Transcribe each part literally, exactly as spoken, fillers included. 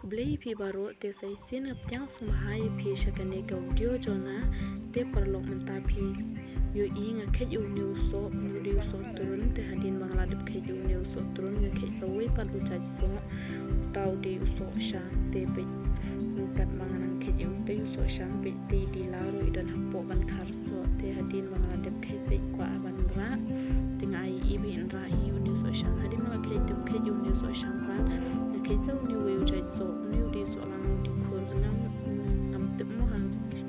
Khublei ïa phi baroh, te sa shisien nga pdiang sngewbha ïa phi sha kane ka video jong nga. Te paralok, mynta phi ïohi nga kheit ïa une u soh, une u dei u soh trun, te hadien ba nga la dep kheit ïa une u soh trun nga kheit sa uwei pat u jait soh. Uta u dei u soh shang, te peit, katba nga nang kheit ïa uta u soh shang, peit, te i Dila ruh i don hapoh ban khar soh, te hadien ba nga la dep kheit, peit, kwah ban rah, te nga ai ïa i ba in rah hi une u soh shang. Hadien ba nga la kheit, dep kheit ïa une u soh shang pat, nga kheit sa une uwei u jait soh, une u dei u soh lang u dkhur. Ngam, ngam tip mo ha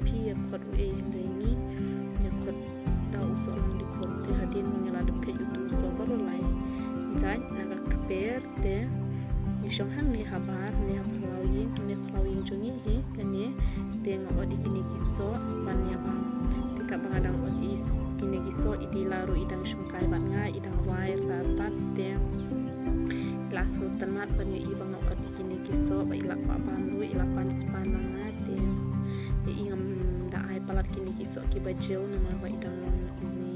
phi ïa khot uei, hynrei ngi ïa khot da u soh lang u dkhur. Te hadien ba nga la dep kheit utu u soh baroh lai jait na ka kper, te ngi shong hangne habar, hangne ha phyllaw ïing, hangne ha phyllaw ïing jong ngi hi kane. Te nga ot ïa kine ki soh ban ïa bam. Te katba nga dang ot ïa kine ki soh, i Dila ruh i dang shongkai bad nga, i dang wai rta pat, te i la sngewtynnat ban ïohi ba nga ot ïa kine ki soh, ba i la kwah bam ruh, i la pan span na nga. Te ïa i ngam da ai palat kine ki soh kiba jew namar ba i dang long i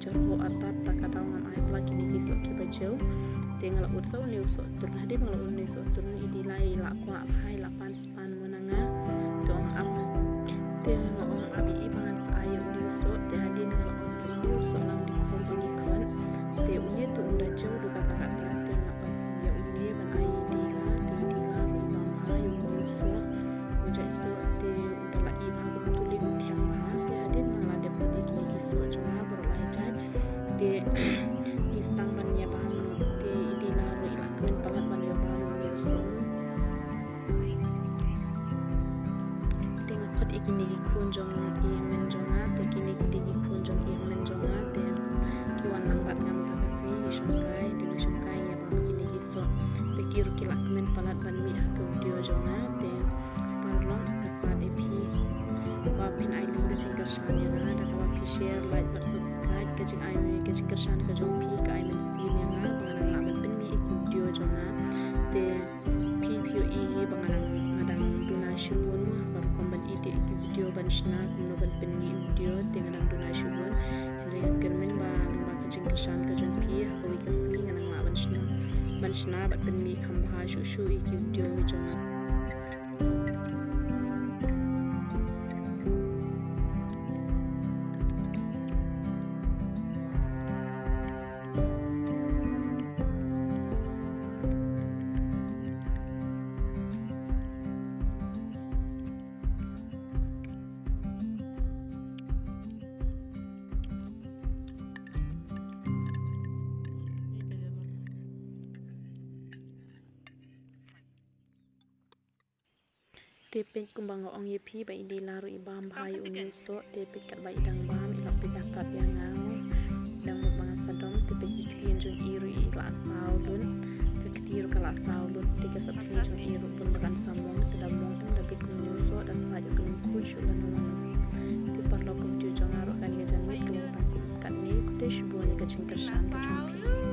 jyrhoh artat, ta ka daw ngam ai palat kine ki soh kiba jew. Te nga la ut sa une u soh trun, hadien ba nga la ut une u soh trun, i Dila i la kwah bha, i la pan span mo na nga. Te ong ap, te nga ong ap ïa i ba ngan sa ai ïa une u soh, te hadien nga la ong ïa une u soh lang u dkhur ba ngi khot. Te une te um da jew da kata kata, te nga ong ïa une ban ai ïa i Dila, te i Dila i bam bha ïa une u soh, u jait soh, te u da la i bha kumtu lei, u thiang bha. Te hadien ba nga la dep ot ïa kine ki soh jong nga baroh lai jait, te ngi sdang ban ïa bam, te i Dila ruh i la kmen palat ban ïa bam ïa une u soh. Te nga khot ïa kine ki khun jong i hynmen jong nga, te kine ki dei ki khun jong i hynmen jong nga, te ki wan lang bad nga mynta ka sngi, ngi shongkai, te ngi shongkai ïa bam kine ki soh. Te ki ruh ki la kmen palat ban mih ha ka video jong nga, te paralok, nga kyrpad ïa phi ba phin ai lem ka jingkyrshan ïa nga da kaba phi share, like bad subscribe. Ka jingai, ka jingkyrshan ka jong phi ka ai mynsiem ïa nga ba ngan nang lah ban pynmih ïa ki video jong nga. Te phi, phi ïohi hi ba nga dang, nga dang duna shibun ha ka rukom ban edit ïa ki video, ban shna kumno ban pynmih video, te nga dang duna shibun. Hynrei nga kyrmen ba lyngba ka jingkyrshan ka jong phi, ha kawei ka sngi ngan nang lah ban shna, ban shna bad pynmih kham bha shuh shuh ïa ki video ki jong nga. Te peit, kumba nga ong ïa phi ba i Dila ruh i bam bha ïa une u soh, te peit katba i dang bam, i la peit artat ïa nga. I dang mut ba ngan sa dom, te peit, i ktien jong i ruh i la saw lut. Ka kti ruh ka la saw lut, te ka sapni jong i ruh bun ba kan sa mong, te da mong em, da peit kum une u soh da sait, u khlem khuid shuh lano lano. Te paralok, ka video jong nga ruh kane ka janmiet ka long tang kum katne, khublei shibun ïa ka jingkyrshan ka jong phi.